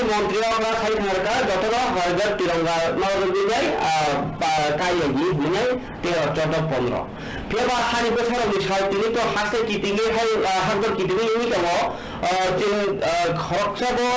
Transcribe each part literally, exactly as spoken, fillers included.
Montri rok na sai thang kha, joto no Har Ghar Tiranga no rwgwi nai, ah, pa-, kai ya di hinwi nai, tero, chordo, pondro. Phiya ba hani bwsarok ni sal tini to hakse kitingwi hai, ah, hakdor kitingwi wngwi tongo, ah, chwng, ah, khoroksa bo,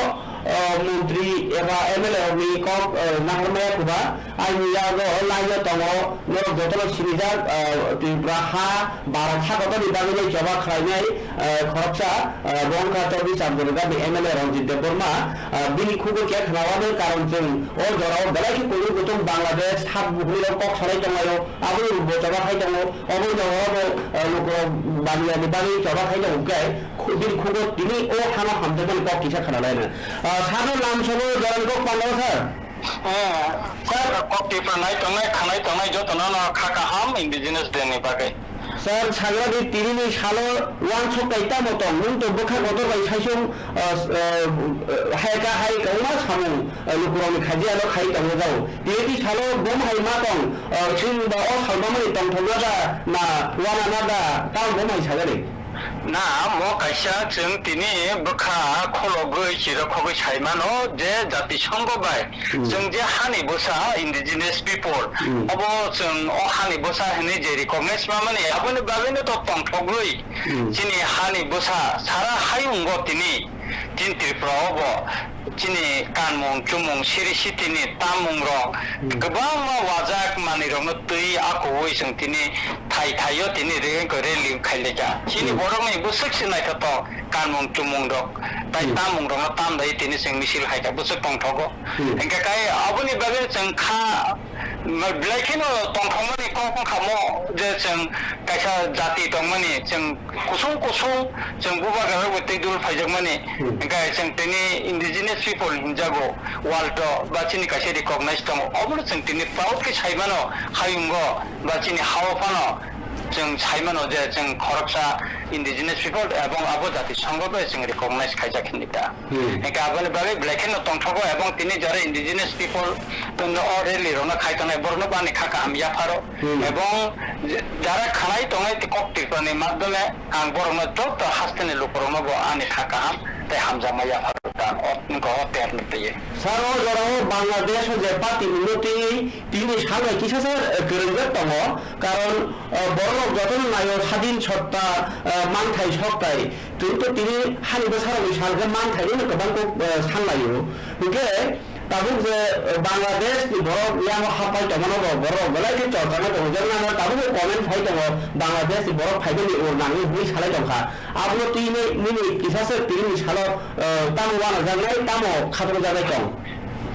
ah, montri eba M L A rok ni kok, ah, nahar maya khuba, ani yago line o tongo, norok joto no sinijak, ah, Tripura ha, Bharat hakotoni bagwi nai choba khlainai, eh, khoroksa, eh, bo wngkha Chowbish Chandgarh ni M L A Ranjit Debbarma, eh, bini khugui khe khnaoani karon chwng o jorao belai khe kutung kutung Bangladesh sak bukurirok kok salai tonglaio, aboni bo choba khai tongo, oboni jagao bo, eh, lukurok baniani bagwi choba khai tongo hwnkhe khu-, bini khugui tini o hano hamjakmani kok kisa khna laina. Eh, sano lam sobo jorani kok pandao sir? Hmm. Sir. Kok Tripura nai tongnai, khanai tongnai jotono no kha kaham Indigenous Day ni bagwi. Sir, sagradi tinini salo uansuk kai tamo tong, nwng to bwkha kotor bai saichung, uh, uh, hai ka hai kwbangma samung, uh, lukurokni khajiano khai tongo jao. Tinini salo bom hai ma tong, uh, chwng ba o salmamani tongthokna da na uanana da, tamo bom hai sagani. Na, mo kaisa chwng tini bwkha khologwi chirakhogwi sai mano je Jatisongho bai Hmm. chwng je hani bwsa indigenous people, Hmm. obo chwng o hani bwsa hinwi je recognize mamani, aboni bagwino to tongthogwi Hmm. chini hani bwsa sara hayungo tini, chini Tripura obo chini kanmung chumung siri sitini tamung rok Hmm. kwbangma wajak manwi rokno twi akuwi chwng tini thai thaio tini re-, rally khailai kha. Chini Hmm. borokni bwswk se naithotok kanmung chumung rok tai Hmm. tamung rokno tam dai tini chwng misil khai kha bwswk tongthogo. Hmm. Hingkhe kai aboni bagwi chwng kha belai kheno tongthokmani kok wngkha mo je chwng kaisa jati tongmani chwng kusung kusung chwng bubagra rokbo tei dul phaijakmani Hmm. hingkhe chwng tini indigenous people hinjago world o ba chini kaisa recognize tongo obono chwng tini proud khe sai mano hayungo ba chini ha-o phano chwng sai mano je chwng khoroksa indigenous people ebong abo jati songho bai chwng recognize khaijak hinwi ta. Hmm. Hingkhe aboni bagwi belai kheno tongthogo ebong tini jara indigenous people o rally rokno khai tongnai borokno bani kha kaham yapharo Hmm. ebong je-, jara khanai tongnai kok Tripura ni madhyome ang borokno joto hasteni lukurokno bo ani kha kaham tei hamjakma yapharo ta o wngkha o ter ni twi. Sir, o jorao Bangladesh o je party ni motwi tini salbai kisa sir, eh, kwrwngjak tongo, karon, eh, borok rok jotono naio sadin sotta, eh, manthai soktai. Chwng to tini hani bwsarokni sal khe manthaino kwbang kok, eh, sanlaio. Hwnkhe tabuk je, eh, Bangladesh ni borok yango hapai tongmano bo borok belai khe chorchana tongo. Jemon ano tabuk o comment phai tongo, Bangladesh ni borok phaimani ur nangwi hwnwi salai tongkha. Abono twi nini kisa se tini salo, eh, tamo wanajaknai, tamo khatrojaknai tong?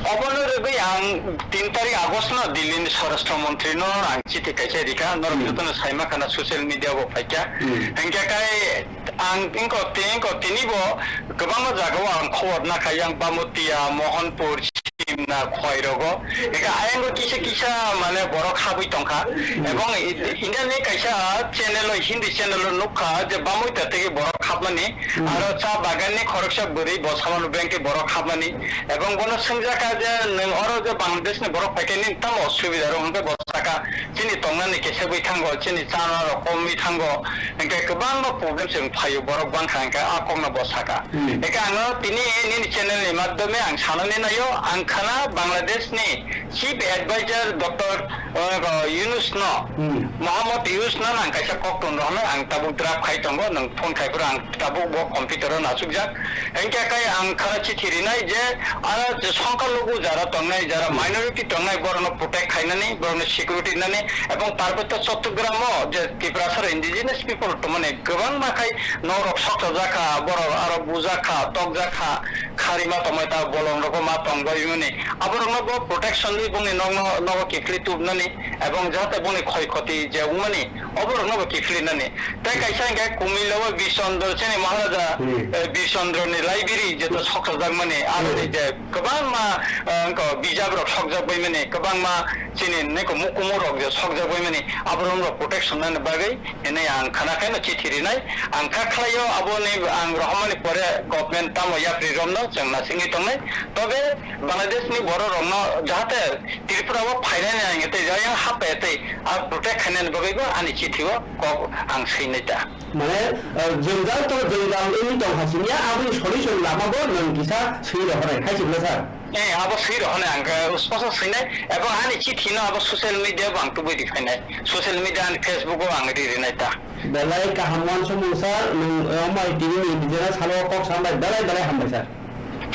Obono rwgwi ang tin tarik August no Delhi ni Swarashtra Montri no ang chithi kaisa rikha, norok Hmm. jotono saima khana social media bo phaikha. Hmm. Hingkhe kai ang wngkha, wngkha tini bo kwbangma jagao ang khobor nakha, yang Bamotia, Mohanpur, Simna, Khwairogo. Eka ayang kisa kisa mane borok habwi tongkha. Ebong i-, Indian ni kaisa channel o, Hindi channel o nukha je Bamotia tei borok habmani. Hmm. Aro cha bagan ni khoroksa bwrwi bo samano bank borok habmani. Ebong bono swngjakha je nwng oro je Bangladesh ni borok phaikhe nini tamo osubida rok hwnkhe bo sakha. Chini tongnani kisa bwi thango, chini chana rok komwi thango, hingkhe kwbangma problem se phaio, borok bangkha hingkhe a kokno bo sakha. Hmm. Hingkhe ano tini nini channel ni madhyome ang sanani naio, ang khana Bangladesh ni Chief Advisor Doctor, uh, Yunus no, Hmm. Mohammad Yunus no ang kaisa kok tong rohno ang tabuk draft khai tongo, nwng phone khai phuru ang tabuk bo computer o nasukjak. Hingkhe kai ang khana chithi rinai je, ah, je songkha lugu jara tongnai, jara Hmm. minority tongnai, borokno protect khainani, borokno security nani, ebong Parbotya Chattogram o je Tiprasa indigenous people tongmani kwbangma khai norok sokchajak kha, borok aro bujak kha, tokjak kha, kharima tongmai ta bolong rogo ma tongbai mani. Aborokno bo protection ni bongni nokno, nogo kiphilwi tubnani, ebong jahate bongni khoi khoti je wngmani, oborokno bo kiphilwi nani. Tei kaisa hingkhe Kumilao Birchandra chini Maharaja, Hmm. eh, Birchandra ni library jeto sokchajak mani, aroni Hmm. je kwbangma, eh, wngkha bijap rok sokjak bai mani, kwbangma chini neko mukumu rok je sokjak bai mani, aborok rok protection nani bagwi hinwi ang khana khe no chithi rinai. Ang kha khlaio aboni ang rohormani pore government tamo yapri romno chwng nasingwi tongnai. Tobe Bangladesh ni borok rokno jahate Tripura o phainani ang tei jayang hape tei a protect khainani bagwi bo ani chithi o kok ang swinai ta. Mane, eh, jwngjal to jwngjal wngwi tongkha sini ya, aboni solution lama bo nwng kisa swi rohornai, khai sibla sir? Eh, abo swi rohornai ang, eh, usposa swinai, ebong ani chithi no abo social media bo ang tubui di phainai, social media ani Facebook o ang ri rinai ta. Belai kaham wansukmung sir, nwng, eh, omai tini ni bijena salo kok sambai belai belai hambai sir.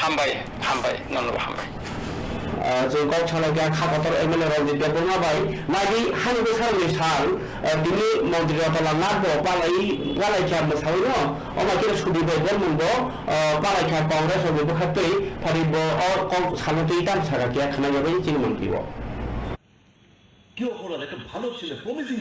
Hambai, hambai, nono hambai. Ah, chwng kok salai kha, kha kotor M L A Ranjit Debbarma bai, nai di hani bwsarokni sal, ah, tini montri Rotolal Nath bo palai, palai kha mwsawino, omo khe Sudip bai Bormon bo, ah, palai kha Congress rokni bwkhaktwi, phari bo o kok salno twi tam saka khe khna yabai chini montri bo. কেউ আপনার একটা ভালো ছেলে প্রমিজিং